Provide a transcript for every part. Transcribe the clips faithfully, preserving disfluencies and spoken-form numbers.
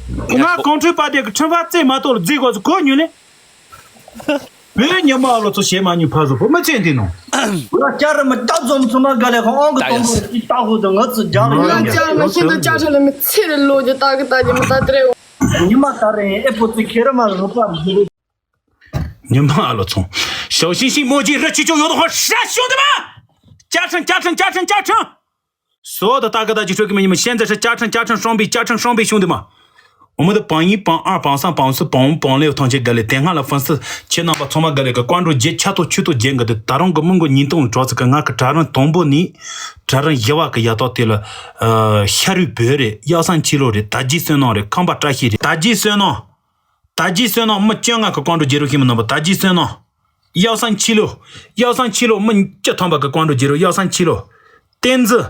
ང་གོང་ཁྲོས་པ་དེ་གི་ཁྲིམས་ཕ་རྩེ་མ་གཏོགས་ལ་རྫིག་གོ་ཚོ་གོ་ཉུལ་ལེ། བོད་ཉི་མ་ལོ་ཚོ་བྱེ་མ་ཉུལ་ཕ་བཟོ་བོ་མི་ཚེ་འདི་ནོ། ང་སྐྱ་རི་མི་རྟ་འཛོམས་ཚོ་མ་དགའ་ལས་ཁོ་ཨང་གི་དང་པོ་ཅི་ལྟ་ཧུ་དང་ང་ཚོ་རྒྱ་རི་ང་ཡོད་ཅག་མ་ཤེས་འདུག་ཅག་ཁྲ་ལ་མི་ཚེ་རི་ལོ་རྒྱུ་ལྟ་གི་ལྟ་གི་མི་ལྟ་དེ་རེད། ཉི་མ་ད་རེད་ཨེ་པོ་ཙི་ཁེ་རི་མ་རུ་པ་རུ། ཉི་མ་ཨ་ལོ་ཚོང་། ཞའོ་ཤིང་ཤིང་མོ་ཇི་རི་ཆི་ཅོ་ཡོད་དོ་ཧོ་ཧྲ་ཤོང་དེ་མ། ཅ་ཁྲང་ཅ་ཁྲང་ཅ་ཁྲང་ཅ་ཁྲང་། སོ་ད་ད་ག་ད་ཅི་ཧྲོ་གི་མི་ཉི་མ་ཤན་ཛ་ཧྲ་ཅ་ཁྲང་ཅ་ཁྲང་ཧྲོང་པི་ཅ་ཁྲང་ཧྲོང་པི་ཤོང་དེ་མ། འོ་མ་ད་པང་ཡིན་པང་ཨར་པང་སང་པང་སུ་པང་བུ་པང་ལེའུ་ཐང་ཆེ་ག་ལེ་དེ་སྔ་ལ་ཧྥན་སི་ཁྱེད་རྣམ་པ་ཚང་མ་ག་ལེ་ག་ཀོན་ཀྲོ་རྗེ་ཆ་ཐོ་ཆུ་ཐོ་རྗེ་འགའ་དེ་ད་རུང་གི་མི་མགོ་ཉིན་ཐུང་གྲོགས་ཚིག་ག་ང་གི་གྲ་རང་དང་པོ་ནི་གྲ་རང་ཡ་བ་གི་ཡ་ཏོག་དེ་ལ་ཤ་རུས་བོད་རེད། གཡག་སང་ཕྱི་ལོ་རེད། ད་རྗེས་བསོད་ནམས་རེད། ཁམས་པ་བཀྲ་ཤིས་རེད། ད་རྗེས་བསོད་ནམས། ད་རྗེས་བསོད་ནམས་མི་བཅོ་ལྔ་གི་ཀོན་ཀྲོ་རྗེ་རུ་ཤི་མི་རྣམ་པ་ད་རྗེས་བསོད་ནམས། གཡག་སང་ཕྱི་ལོ། གཡག་སང་ཕྱི་ལོ་མི་བཅུ་ཐམ་པ་གི་ཀོན་ཀྲོ་རྗེ་རུ་གཡག་སང་ཕྱི་ལོ། བསྟན་འཛིན།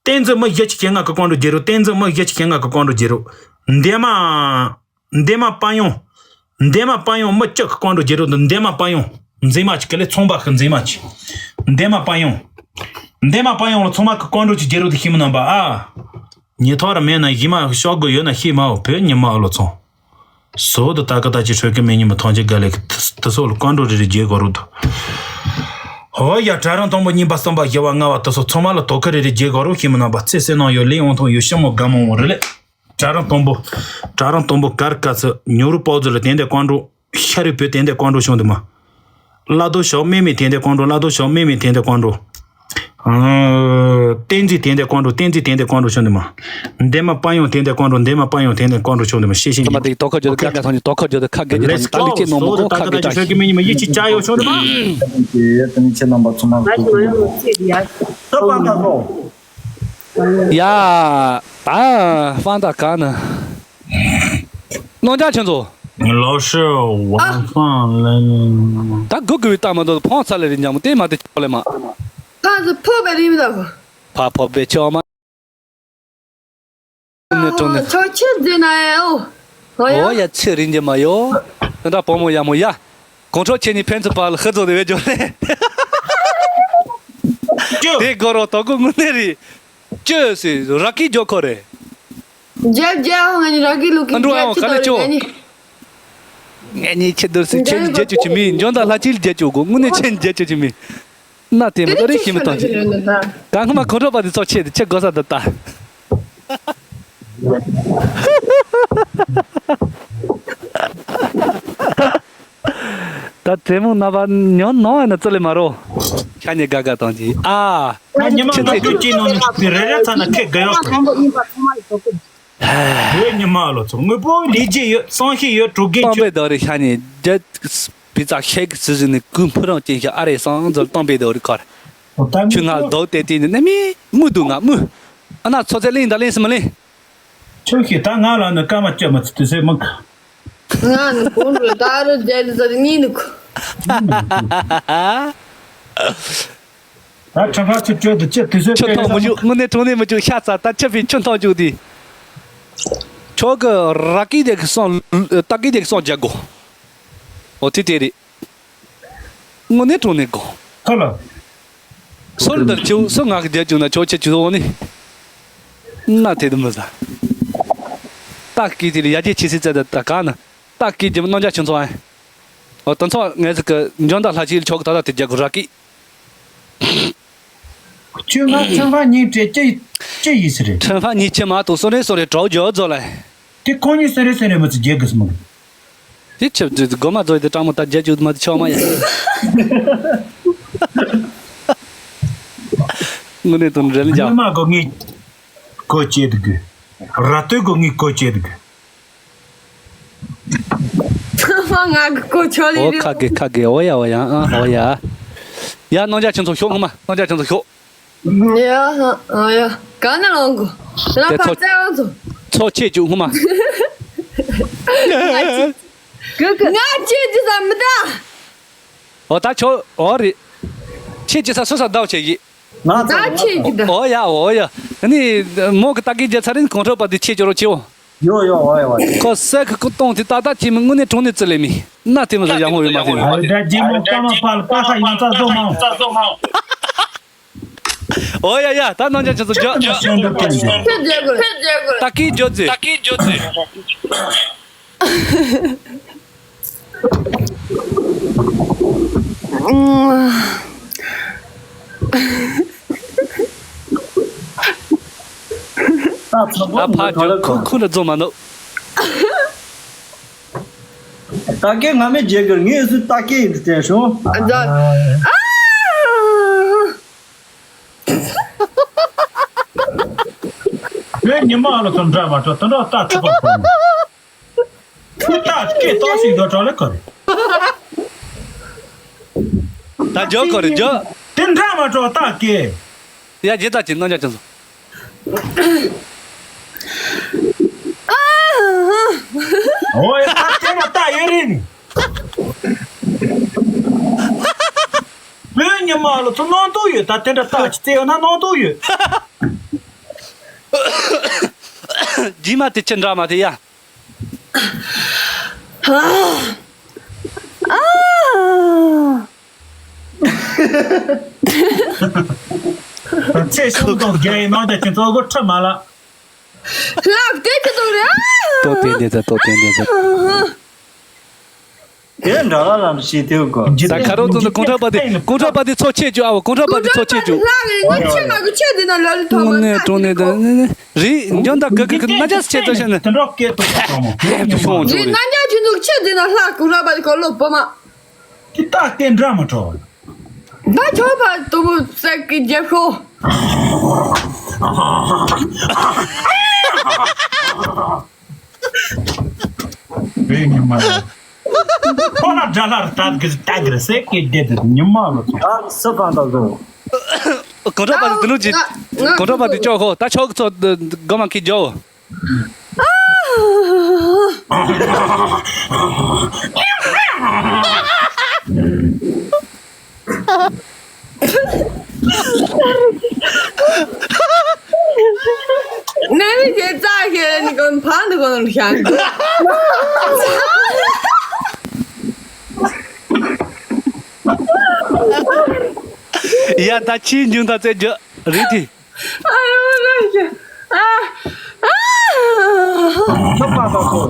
བསྟན་འཛིན་མི་བཞི་བཅུ་ཞེ་ལྔ་གི་ཀོན་ཀྲོ་རྗེ་རུ་བསྟན་འཛིན་མི་བཞི་བཅུ་ཞེ་ལྔ་གི་ཀོན་ཀྲོ་རྗེ་རུ། འདན་མ། འདན་མ་པ་ཡོང་། འདན་མ་པ་ཡོང་མི་བཅུ་གི་ཀོན་ཀྲོ་རྗེ་རུ་འདན་མ་པ་ཡོང་། མཛེས་མ་ཅིག་གི་ལས་ཚོང་པ་གི་མཛེས་མ་ཅིག་འདན་མ་པ་ཡོང་། འདན་མ་པ་ཡོང་ལ་ཚང་མ་གི་ཀོན་ཀྲོ་ཅིག་རྗེ་རུ་དུ་ཤི་མི་རྣམ་པ་ཨ། ཉི་ཐོག་ར་མེད་ན་གཞི་མ་ཤོག་དགོས་ཡོད་ན་ཤི་མའོ་བོད་ཉི་མ་ཨ་ལོ་ཚོང་། སོ་དུ་ད་ག་ད་ཅི་ཧྲོད་ཀི་མེ་ཉི་མ་ཐོང་ཅི་ག་ལེ་གི་དུ་སོ་ལ་ཀོན་ཀྲོ་རེ་རེ་རྗེ་གོ་རུ་དུ། ཧོ་ཡ་གྲ་རང་དང་པོ་གཉིས་པ་གསུམ་པ་བཞི་བ་ལྔ་བ་དུ་སོ་ཚང་མ་ལ་དོ་ཁ་རེ་རེ་རྗེ་གོ་རུ་ཤི་མི་རྣམ་པ་ཚེ་སེ་ནང་ཡོད་ལེ་འོང་ཐོང་ཡོད་ཤི་མོ་དགའ་མོ་འོང་རེ་ལེ། གྲ་རང་དང་པོ། གྲ་རང་དང་པོ་གར་ཀ་ཚི་ཉོ་རུ་པའོ་ཙི་ལ་དེན་དེ་ཀོན་ཀྲོ། ཤ་རུས་བོད་དེན་དེ་ཀོན་ཀྲོ་ཤོང་དུ་མ། བླ་རྡོ་ཞོག་མེ་མེ་དེན་དེ་ཀོན་ཀྲོ་བླ་རྡོ་ཞོག་མེ་མེ་དེན་དེ་ཀོན་ཀྲོ། བསྟན་འཛིན་དེན་དེ་ཀོན་ཀྲོ་བསྟན་འཛིན་དེན་དེ་ཀོན་ཀྲོ་ཤོང་དུ་མ། འདན་མ་པ་ཡོང་དེན་དེ་ཀོན་ཀྲོ་འདན་མ་པ་ཡོང་དེན་དེ་ཀོན་ཀྲོ་ཤོང་དུ་མ་ཤེས་ཤེས་ཀྱི། ཁྱེད་མ་དེ་དོ་ཁ་བརྗོད་དེ་ཁ་ག་ཐང་ནི་དོ་ཁ་བརྗོད་དེ་ཁ་ག་གི་ཐང་ནི་ཁ་གི་ཅི་ནོ་མོ་གོ་ཁ་གི་ཅི། མི་ཡི་ཅི་ཅ་ཡོ་ཤོང་དུ་མ། ཡ། ད་ཧྥང་ཏ་ག་ན། རྣམ་རྒྱལ་ཁྱོད་ཚོ། 老师，晚饭了。 ད་སྒུག་དགོས་པའི་རྟགས་མ་འདུག་ཕོངས་ཚར་ལེ་རེད་ཉམས་དེ་མ་དེ་ཆོག་ལེ་མ། ཕ་གི་ཕོ་བའི་རིམ་ལ། ཕ་ཕོ་བའི་ཆོག་མ། ནས་དྲངས་ནས། ཆོག་ཆེ་འཛིན་ན་ཨེ་ཨོ། ཨོ་ཡ། ཨོ་ཡ་ཚེ་རིང་རྒྱུ་མ་ཡོ། དེ་འདྲ་བུ་མོ་ཡ་མོ་ཡ། གོང་ཁྲོ་ཁྱེད་གཉིས་ཕན་ཚུན་བར་ལ་ཧི་ཚོ་དེ་བས་འཇོག་ལེ། ཅོ། དེ་སྒོ་རོ་དོ་ཀུ་དངོས་གནས་རེད། ཅོ་སི་ར་ཀི་འཇོག་ཁོ་རེད། རྒྱབ་རྒྱབ་ང་ནི་ར་ཀི་ལུ་ཀི། ཨ་འགྲོ་ཨང་ག་ལེ་ཅོ། ང་ནི་ཁྱེད་དུར་སི་ཁྱེད་རྒྱབ་ཅོ་ཅི་མི་འཇོན་ད་ལྷ་ཅིལ་རྒྱབ་ཅོ་གོ་དངོས་གནས་ཁྱེད་རྒྱབ་ཅོ་ཅི་མི། ན་དེ་མི་ད་རེ་ཤི་མི་ཐང་ཅི། གང་ཁ་མ་གོ་འགྲོ་པ་དེ་ཚོ་ཆེ་དེ་ཆེ་དགོས་ས་ད་ད། ད་དེ་མོ་ན་བ་ཉོན་ནོ་ཨ་ན་ཙི་ལེ་མ་རོ། ཤ་ཉེ་དགའ་དགའ་བཏང་ཅི་ཨ། ང་ཉི་མ་ཁྱེད་ང་ཚོས་ཚོད་ཀྱི་ནང་ནས་རེ་རེ་ཚ་ན་ཁེ་དགའ་ཡོད་རེད། བོད་ཉི་མ་ལོ་ཚོ་དངོས་པོ་ལས་བྱེད་ཡོད་བསམ་ཤེས་ཡོད་གྲོགས་རྒན་བཏང་ཆོས། པའི་དོ་རེད་ཤ་ཉེ་རྒྱ། བི་ཙག་ཤེག་སི་ཟི་ནི་ཀུན་ཕུ་རང་ཅན་ཤ་ཨ་རེ་སང་ཛོལ་བཏང་པའི་དོ་རེད་ཁར། ཆུ་ང་རྡོ་དེ་དེ་ནི་ནི་མི་མུ་དུ་ང་མུ། ཨ་ན་ཚོ་ཚེ་ལེན་ད་ལེན་སི་མ་ལེན། ཆོས་ཤིག་ད་ང་ལ་ནི་སྐར་མ་བཅོ་མ་ཚུད་དུས་ཚོད་མི་ཁ། ང་ནི་གོང་རུ་ད་རུ་རྒྱལ་ལ་ཟ་གཉིས་ནི་ཁུ། ད་ཁྲ་ཁྲ་ཚུར་བཅོས་དུ་ཅི་དུས་ཚོད་ཆུ་ཐོག་མི་བཅུག་དངོས་གནས་དྲང་གནས་མི་བཅུག་ཤ་ཚ་ད་ཆུ་ཕི་ཆུ་ཐོག་བཅུག་དེ། ཁྱོད་ཀྱི་ར་ཀི་དེ་གི་སོང་ལྟ་གི་དེ་གི་སོང་རྒྱག་གོ། ཨོ་དེ་དེ་རེད། དངོས་གནས་དྲང་གནས་དགོངས། ཁ་ལ། སོར་འདིར་ཁྱེའུ་སོ་ང་གི་རྒྱལ་བྱུང་ན་ཆོག་ཆེ་ཆུ་འོ་ནི། ན་དེ་དུ་མི་ཟ། སྟག་གི་དེ་ལ་ཡ་རྒྱལ་ཆེ་སྲིད་ཙེ་ད་ད་ག་ན། སྟག་གི་རྒྱུ་མ་རྣམ་རྒྱལ་ཁྱེད་ཚོ་ཨ། འོ་དོན་ཚོགས་ངས་ཟིག་གི་འཇོན་དང་ལྷ་ཆེའི་ཆོག་ད་ད་དེ་རྒྱལ་གོ་ར་གི། ཁྱོད་ང་ཁྱོད་ཕ་གཉིས་བྲེལ་ཅི་ཅི་ཡིས་རེད། ཁྱོད་ཕ་གཉིས་ཁྱེད་མ་གཏོགས་སོ་རེ་སོ་རེ་གྲོགས་འཇོག་རྫོགས་ལ། དེ་ཁོང་གཉིས་སེ་རེ་སེ་རེ་མི་ཚེ་རྒྱལ་དགོས་སམ། དེ་ཆབ་དེ་དགོ་མ་རྫོགས་དེ་སྤྲང་མོ་ད་རྒྱལ་བཅུག་མ་དེ་ཆོག་མ་ཡ། དངོས་གནས་དོན་རེད་ལ་འཇག་དངོས་མ་གོ་ངའི་གོ་བཅད་དགོས། ར་སྟོད་གོ་ངའི་གོ་བཅད་དགོས། ཚང་མ་ང་གི་གོ་ཆོག་ལེ་ཨོ་རེད། ཁ་གི་ཁ་གི་ཨོ་ཡ་ཨོ་ཡ་ཨ་ཨོ་ཡ། ཡ་རྣམ་རྒྱལ་ཁྱེད་ཚོ་ཤོག་སྔོན་མ་རྣམ་རྒྱལ་ཁྱེད་ཚོ་ཤོག་ཡ་ཧ་ཨ་ཡ་ག་ན་ལོང་གོ་ལ་དེ་ཕར་ཚོ་བཙལ་བ་ཚོ། ཚོ་ཆེ་བཅུག་སྔོན་མ། ང་ཆེ་ཅི་ས་མི་ད། ཨོ་ད་ཆོ་ཨོ་རེད། ཆེ་ཅི་ས་སུ་ས་ཟླ་བ་ཆེ་ཡི། ང་ད་ཆེ་ཅི་ད། ཨོ་ཡ་ཨོ་ཡ། ནི་མོ་གི་ད་གི་རྒྱ་ཚ་རིན་གོང་ཁྲོ་པ་དེ་ཆེ་ཅོ་རོ་ཆེ་བོ། ཡོ་ཡོ་ཨོ་ཡ་ཨོ་ཡ། ཁོ་སེ་ཁི་ཁོ་གཏོང་དེ་ད་ད་ཆེ་མི་དངོས་གནས་དྲང་གནས་རྩི་ལེ་མི། ན་དེ་མི་ཟ་ཡང་ཧོ་ཡོད་མ་དེ་མི། ཨོ་ད་རྗེ་མོ་ཀ་མ་པ་ལ་པ་ས་ཡོང་ཚ་བཟོ་མ། ཨོ་ཡ་ཡ། ད་རྣམ་ཅག་ཁྱེད་ཚོ་རྒྱག་ཁྱེད་རྒྱག་དགོས། ཁྱེད་རྒྱག་དགོས། ད་གིས་རྒྱག་ཟེར། ད་གིས་རྒྱག་ཟེར། ད་ཕར་རྒྱག། ཁོ་ཁོ་ལ་རྫོགས་མ་ནོ། ད་གིས་ང་མི་རྒྱག་གི། ངས་སུ་ད་གིས་ཡིན་དྲན་བྱུང་། ཨ། བོད་ཉི་མ་ལ་དུ་འདྲ་མ་འགྲོ། དུ་འགྲོ་ལྟ་ཐུབ་པ་གོ། ཁུ་ལྟ་སྐད་ཏོག་ཞིག་འགྲོ་གྲོ་ལེ་གོ་རེ། ད་འཇོག་གོ་རེ་འཇོག་དེ་འདྲ་མ་འགྲོ་ལྟ་སྐད། ཡ་རྗེ་ད་ཅི་རྣམ་ཅག་ཅི་སོང་། ཨོ་ཡ། ད་དེ་ལ་ལྟ་ཡོད་རེད་ནི། བོད་ཉི་མ་ལ་ཚོ་གནང་དུ་ཡོད། ད་དེ་འདྲ་ལྟ་ཅི་བཙལ་ཡོད་ན་གནང་དུ་ཡོད། རྗེས་མ་དེ་ཅི་འདྲ་མ་དེ་ཡ། ཚེ་ཤུགས་དང་རྒྱ་ཡི་ནང་དུ་ཁྱེད་ཚོ་གོ་ཁྲི་མ་ལ། ལག་དེ་ཅི་ཐུག་རེད། ཏོ་དེ་འདི་ད་ཏོ་དེ་འདི་ད། དེ་འདྲ་ལ་རང་ཞིག་དེ་གོ། ད་ཁ་རོག་ཏུ་ནི་གོང་ཁྲ་པ་དེ། གོང་ཁྲ་པ་དེ་ཚོ་ཆེ་རྒྱུ། ཨ་བོ་གོང་ཁྲ་པ་དེ་ཚོ་ཆེ་རྒྱུ། ང་ཆེ་མ་གི་ཆེ་དེ་ན་ལ་ལི་ཐོག་མ་དངོས་གནས་དྲང་གནས་ད་ནི་ནི་རི་འཇོན་ད་གི་གི་གི་ན་ཅག་ཆེ་ཚོ་ཤ་ནི། དེ་འདྲ་སྐད་དུ་ཐོག་མ་ཁོང་ཆུང་ཆུང་རི་རེད། ན་ཅག་ཆུ་ནུག་ཆེ་དེ་ན་ལྷ་གོང་ཁྲ་པ་དེ་གོ་ལོ་པོ་མ། དེ་ད་སྐད་འདྲ་མ་འགྲོ། ད་ཆོག་པ་དུ་བུ་ཙག་གི་རྒྱབ་ཤོག་བོད་ཉི་མ་ལ། ཁོ་ན་དགྲ་ལྷར་ལྟ་གི་ལྟ་གི་རེད་ཟེར་སྐད་བདེ་དེ་ཉི་མ་ལ་སོང་། ཨ་སུ་གང་དང་སོང་། གོང་ཁྲ་པ་དེ་དེ་ལུགས་ཀྱི། ང་ང་གོང་ཁྲ་པ་དེ་ཅོག་ཧོ། ད་ཆོག་གི་ཚོ་དགོ་མ་ཁི་རྒྱོ། ནས་མི་དེ་རྩ་ཞེ་ནི་གོན་ཕ་ནི་གོན་ཤང་། ཡ་ད་ཕྱིའི་འཇུང་ད་རྩེ་རྒྱུ་རེད་དེ། ཨ་རོ་རོ་ཞེ། ཨ། ཨ། ཁྱོད་པ་པ་པོ།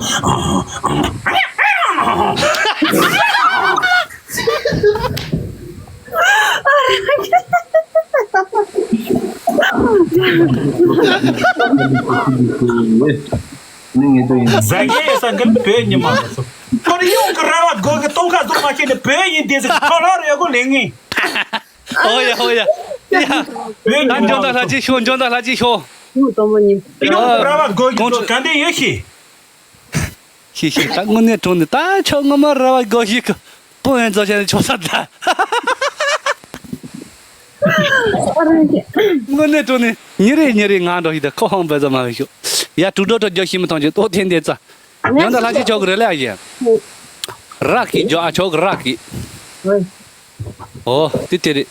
ཟ་གི་ས་གི་བོད་ཉི་མ་ལ་སོ། ཁོ་རེ་ཡོང་གི་ར་བ་སྒོ་གི་སྟོང་ཁ་སོང་མ་ཤེས་ནི་བོད་ཡིན་དེ་ཟིག་ཁོ་ལོ་རེ་གོ་ལེ་ངེ། ཨོ་ཡ་ཨོ་ཡ། ཡ། བོད་ཉི་མ་ལ་སོ། འཇོན་ད་ལྷ་ཅིག་ཤོག་འཇོན་ད་ལྷ་ཅིག་ཤོག་ཡོང་གི་ར་བ་སྒོ་གི་སོ་ག་འདི་ཡོད་ཤི། ཤི་ཤི་ད་དངོས་གནས་དྲང་ནས་ད་ཆོག་ངོ་མ་ར་བ་སྒོ་ཞིག་གི་སྤུན་ཡན་ཚོ་བྱས་ནས་ཆོག་ས་ད། དངོས་གནས་དྲང་ནས་ཉི་རེ་ཉི་རེ་ང་འགྲོ་ཞིག་ད་ཁོ་ཧང་བས་ཙམ་མ་བས་ཤོག་ཡ་དྲུག་སྒྲོ་དྲུག་རྒྱག་ཤི་མི་ཐང་ཆེ་ཏོ་ཐེན་དེ་ཙ། ཡང་ད་ལྷ་ཅིག་ཆོག་གི་རེད་ལ་ཡ། རག་གི་འཇོག་ཨ་ཆོག་གི་རག་གི། ཨོ་དེ་དེ་རེད།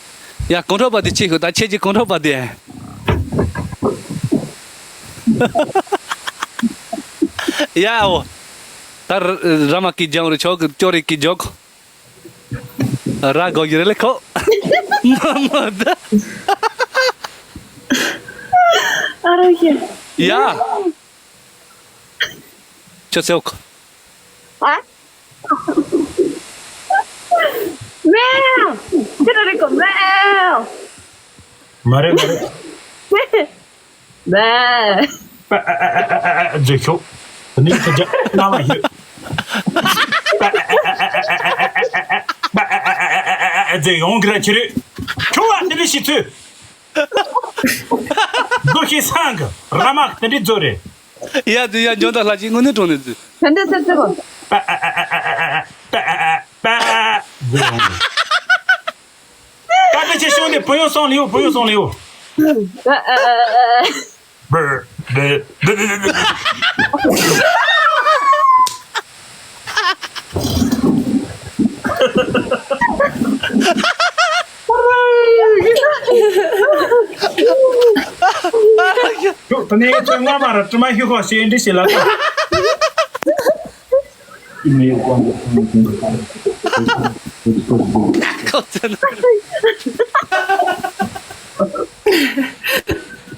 ཡ་གོང་ཁྲོ་པ་དེ་ཆེ་ཤོག་ད་ཁྱེད་ཀྱི་གོང་ཁྲོ་པ་དེ། ཡ་ཨོ། ད་ར་མ་གི་ལྗང་རུ་ཆོག་གི་ཅོ་རི་གི་འཇོག་ར་གོ་གི་རེད་ལེ་ཁོ། མ་མ་ད། ཨ་རོ་ཤེ། ཡ། ཁྱོད་སེའུ་ཁོ། ཨ། མེའུ། ཁྱོད་རེ་ཁོ་མེའུ། མ་རེད་མ་རེད། མེའུ། པ་ཨ་ཨ་ཨ་ཨ་ཨ་ཨ་ཟེར་ཤོག་དེ་ནས་ཁྱེད་ཅག་རྣ་བ་ཡོད། པ་ཨ་ཨ་ཨ་ཨ་ཨ་ཨ་ཨ་ཟེར་ཡོང་གི་ར་ཁྱེད་རེད། ཁྱོད་ལ་དེ་འདྲ་ཞིག་ཚོད། སྒོ་ཤེས་སང་གི་ར་མ་དེ་འདྲ་ཚོད་རེད། ཡ་དུ་ཡ་འཇོན་ད་ལྷ་ཅིག་དངོས་གནས་དྲང་ནས་དུ། ད་འདི་ཚེ་ཚེ་གོ། པ་ཨ་ཨ་ཨ་ཨ་ཨ་ཨ་པ་ཨ་ཨ་ཨ་པ་ཨ་ཨ་ཨ་ཨ་ཟེར་ཡོང་གི། ད་ལྟ་ཆེ་ཤོས་ནི་བུ་ཡོ་སོང་ལེའུ་བུ་ཡོ་སོང་ལེའུ། ཨ་ཨ་ཨ་ཨ་ཨ། བུ་བུ་བུ་བུ་བུ། ཁྱོད་དེ་ནས་ཁྱོད་སྔ་མ་ར་དྲི་མ་ཞུ་ཁོ་ཞེས་འདྲི་ཞེས་ལབ་དང་། ཁོ་ཚོ་ནི།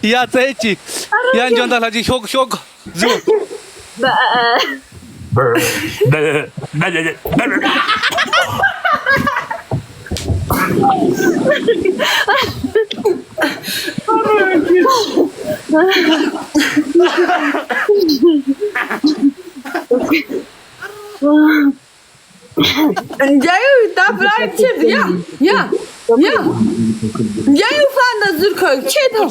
ཡ་ཙེ་ཅི། ཡ་འཇོན་ད་ལྷ་ཅི་ཤོག་ཤོག་ཟུ། འཇའ་ཡུ་ད་ཕ་ལ་ཆེ་ཡ་ཡ་ཡ། འཇའ་ཡུ་ཧྥ་ན་ཟུར་ཁ་ཆེ་དང་།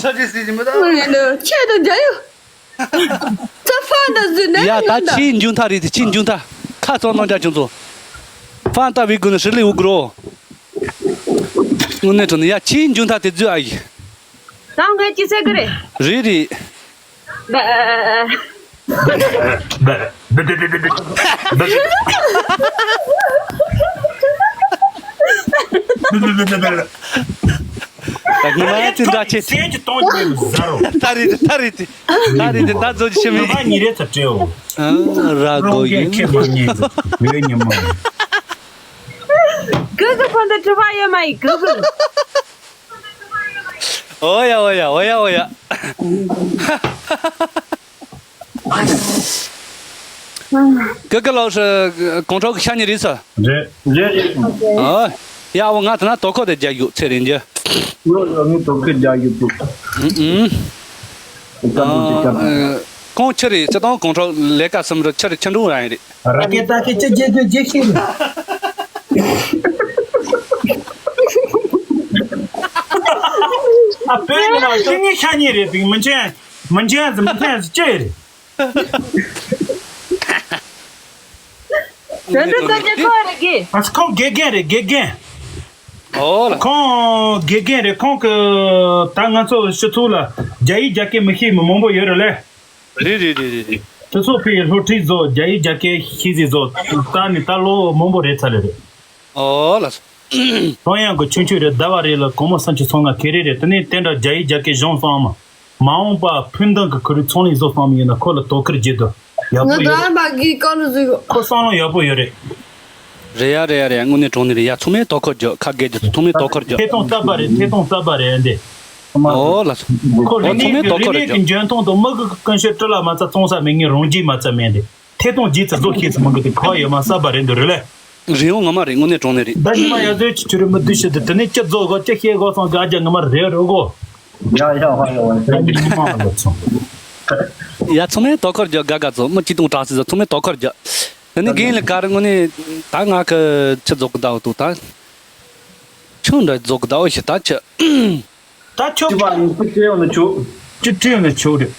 ཆེ་དང་འཇའ་ཡུ། ད་ཧྥ་ན་ཟུར་ནས་ཡ་ད་ཆེས་མཇུག་མཐའ་རེད་དེ། ཆེས་མཇུག་མཐའ་ཁ་ཚང་གནང་རྒྱ་ཁྱོད་ཚོ། ཧྥ་ད་བི་གུ་ནི་ཧྲི་ལི་འུ་གུ་རོ། དངོས་གནས་དྲང་ནས་ཡ་ཆེས་མཇུག་མཐའ་དེ་རྫུས་ཨ་ཡི། ད་ངས་ཅི་ཟེར་གི་རེད། རེད་རེད། ད་ཉི་མ་ཅི་འདྲ་ཆེ། སེམས་ཀྱི་གཏོང་རྒྱུ་ཟ་རོ། ད་རེད་ད་རེད་ད་རེད་ད་ཟོ་ཅི་ཤི་མི། ཉི་མ་ཉི་རེ་ཚ་སྤྲེའུ། ཨ་ར་རང་གོ་གིས་ཡིན། ཁྱེད་མ་ཉེས་ཟེར་ཡོད་ཉི་མ། གུ་གུ་ཕོན་དུ་གྲུ་བ་ཡོད་མ་ཡིན་གུ་གུ། ཨོ་ཡ་ཨོ་ཡ་ཨོ་ཡ་ཨོ་ཡ། ཀི་ཀི་ལགས་སུ་གོང་ཁྲོག་གི་ཤ་ཉེ་རེད་ས། རེད་རེད་རེད། ཨོ་ཡ་འོ་ང་ད་ན་དོ་ཁོ་དེ་རྒྱ་ཡོད་ཚེ་རིང་རྒྱ། ཡོད་ཡོད་ངས་དོ་ཁོ་རྒྱ་ཡོད་དུ། ཨུ་ཨུ། ཨ་གོང་ཆེ་རེད་སྤྱི་དང་གོང་ཁྲོག་ལས་ཀ་གསུམ་རུ་ཆེ་རེད་ཆེ་འགྲོ་རང་ཡིན་རེད། ར་ཀེ་ཏ་ཀེ་ཅི་རྒྱལ་རྒྱལ་རྒྱལ་ཤེས་རེད། ཨ་བོད་ནང་ཤི་ངེས་ཤ་ཉེ་རེད་པིང་མི་འཇོན་མི་འཇོན་ཟི་མི་འཇོན་ཟི་ཅི་རེད། དོན་དུ་ཀ་ཅི་ཁོ་རེད་གི། ཨ་ཁོང་དགེ་རྒན་རེད་དགེ་རྒན། ཨོ་ལ། ཁོང་དགེ་རྒན་རེད་ཁོང་གི་ད་ང་ཚོ་སྤྱི་ཚོགས་ལ་རྒྱ་ཡིག་རྒྱ་སྐད་མི་ཤེས་མི་མང་པོ་ཡོད་རེད་ལེ། རེད་རེད་རེད་རེད་རེད། དེ་ཚོ་ཕའི་སློབ་ཁྲིད་བཟོ་རྒྱ་ཡིག་རྒྱ་སྐད་ཤེས་ཟིན་བཟོ་ད་ནི་ད་ལོ་མང་པོ་རེད་ཚར་རེད་རེད། ཨོ་ལ། ཀྲུང་དབྱང་གི་ཆུང་ཆུང་རེད་ཟླ་བ་རེ་ལ་སྒོར་མོ་སུམ་ཅུ་སོ་ལྔ་ཁེ་རེ་རེད། དེ་ནས་དེ་འདྲ་རྒྱ་ཡིག་རྒྱ་སྐད་སྦྱོང་སོང་ཨ་མ། མ་འོངས་པ་ཕུན་ཐང་གི་ཁོར་ཡུག་ཚོང་ལས་བཟོ་སོང་མི་ཡིན་ན་ཁོ་ལ་དོ་ཁུར་བྱེད་དོ། ཡག་པོ་ཡོད་རེད། ང་ད་མ་གི་ཀ་ལུ་ཟིག་ཁོ་བསམ་བློ་ཡག་པོ་ཡོད་རེད། རེད་ཡ་རེད་ཡ་རེད་ཡ་དངོས་གནས་དྲང་གནས་རེད་ཡ། ཚང་མས་དོ་ཁུར་རྒྱོབ། ཁ་དགེ་རྒྱུ་ཚོ་ཚང་མས་དོ་ཁུར་རྒྱོབ། ཐད་གཏོང་གསར་པ་རེད་ཐད་གཏོང་གསར་པ་རེད་འདི། ཨོ་ལ་སོ། ཁོ་རིག་ཨོ་ཚང་མས་གནས་དོ་ཁུར་རིག་གནས་རྒྱོབ། ཀྱི་འཇོན་ཐང་དང་མི་གི་ཀུན་སྤྱོད་སྤྲུལ་ལ་མ་རྩ་བཙོང་ས་མེད་ངས་རང་རྒྱུས་མ་རྩ་མེད་འདི། ཐད་གཏོང་རྗེས་ཚ་བཟོ་ཤེས་ཚ་མི་གི་དེ་ཁ་ཡོད་མ་གསར་པ་རེད་འདི་རེད་ལེ། རིན་ཡོང་ངོ་མ་རེད་དངོས་གནས་དྲང་གནས་རེད། ད་ཉི་མ་ཡ་ཟོས་ཆི་ཆི་རེད་མི་འདུག་ཤི་འདི་དེ་ནས་ཅི་བཟོ་གོ་ཅི་བཤད་གོ་སོང་ག་རྒྱ་ངོ་མ་རེད་རེད་གོ། ཡ་ཡ་ཧ་ཡ་ཧ་ད་ཉི་མ་ལ་ཚོ། ཡ་ཚང་མས་དོ་ཁུར་རྒྱོབ། དགའ་དགའ་ཚོ་མི་གཅིག་སྟོང་དྲག་སི་ཚོ་ཚང་མས་དོ་ཁུར་རྒྱོབ། དེ་ནས་རྒན་ལ་ག་རེ་དངོས་གནས་ད་ང་གི་ཆི་བཟོ་གི་ད་འོ་དུ་ད། ཆུང་འདྲ་བཟོ་གི་ད་འོ་ཞི་ད་ཆི། ད་ཆོག་ཅི་བ་ཡིན་ཅི་སྤྲད་ཡོང་ན་ཆོག་ཅི་སྤྲད་ཡོང་ན་ཆོག་རེད།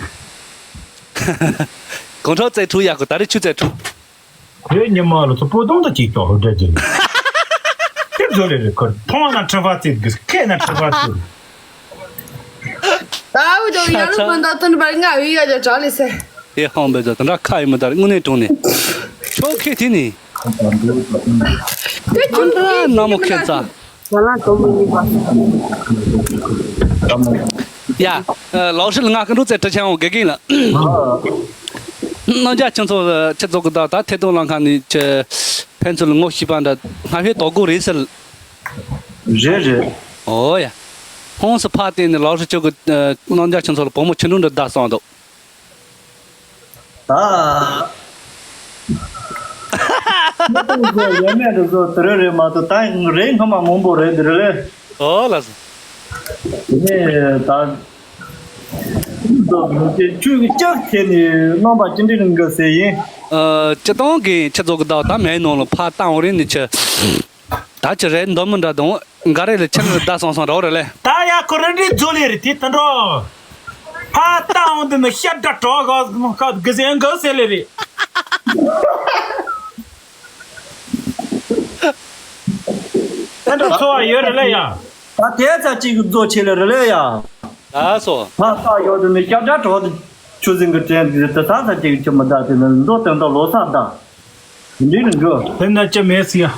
གོང་ཁྲོ་རྩེ་ཁྲུ་ཡག་གོ་ད་རེ་ཆུ་རྩེ་ཁྲུ། ཁོའི་ཉི་མ་ལ་ཚོ་པོ་དང་ད་ཅིག་ཏོ་ཧུ་འདྲ་ཅིག་ཁེབ་བཟོ་རེ་རེ་ཁོ་མཐོང་ན་ཁྲི་ཕ་ཚིག་གི་སྐད་ན་ཁྲི་ཕ་ཚིག་ད་འུ་ཅོ་ཡ་རུ་མ་འདའ་ཐོན་པར་ང་འུ་ཡ་ཅག་གྲགས་ལས་སེ། དེ་ཧང་བེ་ཛ་དང་འདྲ་ཁ་ཡི་མི་དར་དངོས་གནས་དྲང་ནས། ཆོ་ཁེ་ཐི་ནི། དེ་ཨ་འདྲ་ན་མོ་ཁེ་ཙ། ཡ་ལ་དོ་མི་ཡིན་པ། ཡ། ལའོ་ཧྲི་ལ་ང་ཀུན་འགྲོ་ཚེ་ཁྲི་ཆེན་འོང་དགེ་རྒན་ལ། རྣམ་རྒྱལ་ཁྱེད་ཚོ་ཁྱེད་ཚོ་གི་ད་ད་ཐད་གཏོང་ལ་ཁ་ནས་ཁྱེད་ཕན་ཚུན་ལ་ངོ་ཤེས་པ་འདྲ་སྔ་ཕྱི་དོ་དགོས་རེད་ཟེར། རེད་རེད། ཨོ་ཡ། ཧོང་སི་ཕ་བསྟན་ནས་ལའོ་ཧྲི་ཆོ་གི་རྣམ་རྒྱལ་ཁྱེད་ཚོ་ལ་བུ་མོ་ཆུང་འགྲོ་འདྲ་བདའ་སོང་འདུག་ད། ཁྱེད་ཚོ་ཡོད་མེད་དུ་ཚོ་དུ་རེ་རེ་མ་གཏོགས་ད་རེ་སྔ་མ་མང་པོ་རེད་དུ་རེ་ལེ། ཨོ་ལ་སོ། དེ་ནས་ད། ཁྱོད་ཀྱི་ལྕགས་ཁྱེར་ནས་རྣམ་པ་ཅི་འདྲ་ཡིན་གི་ཟེར་ཡིན། ཨ་སྤྱི་བཏང་གི་ཁྱེད་ཚོ་གི་ད་ད་མེད་ནང་ལ་ཕ་བཏང་རེད་ནི་ཆི། ད་ཅི་རེད་འདོད་མི་འདྲ་དང་འགའ་རེ་ལ་ཁྱེད་ནི་བདག་སོང་སོང་རོགས་རེད་ལེ། ད་ཡ་ཁོ་རེ་འདྲའི་རྫོ་ལེ་རེད་དེ་ད་འགྲོ། ཕ་བཏང་འོང་དུ་ནི་ཤ་འདྲ་གྲོགས་ག་གི་ཟེ་འགའ་ཟེ་ལེ་རེད། ད་འགྲོ་ཚོ་བ་ཡོད་རེད་ལེ་ཡ། ད་དེ་ཚ་གཅིག་གི་རྫོ་ཆེ་ལེ་རེད་ལེ་ཡ། ད་སོ། ཕ་བཏང་ཡོང་དུ་ནི་ཤ་འདྲ་གྲོགས་དུ་ཆུ་ཟིང་གི་དྲན་དེ་ད་ཚ་ཚ་གཅིག་གི་ཆུ་མི་ད་དེ་ནི་མདོ་དོན་དག་ལོ་ས་ད། འདི་ནི་འགྲོ། དེ་ན་ཅི་མེད་སི་ཡ།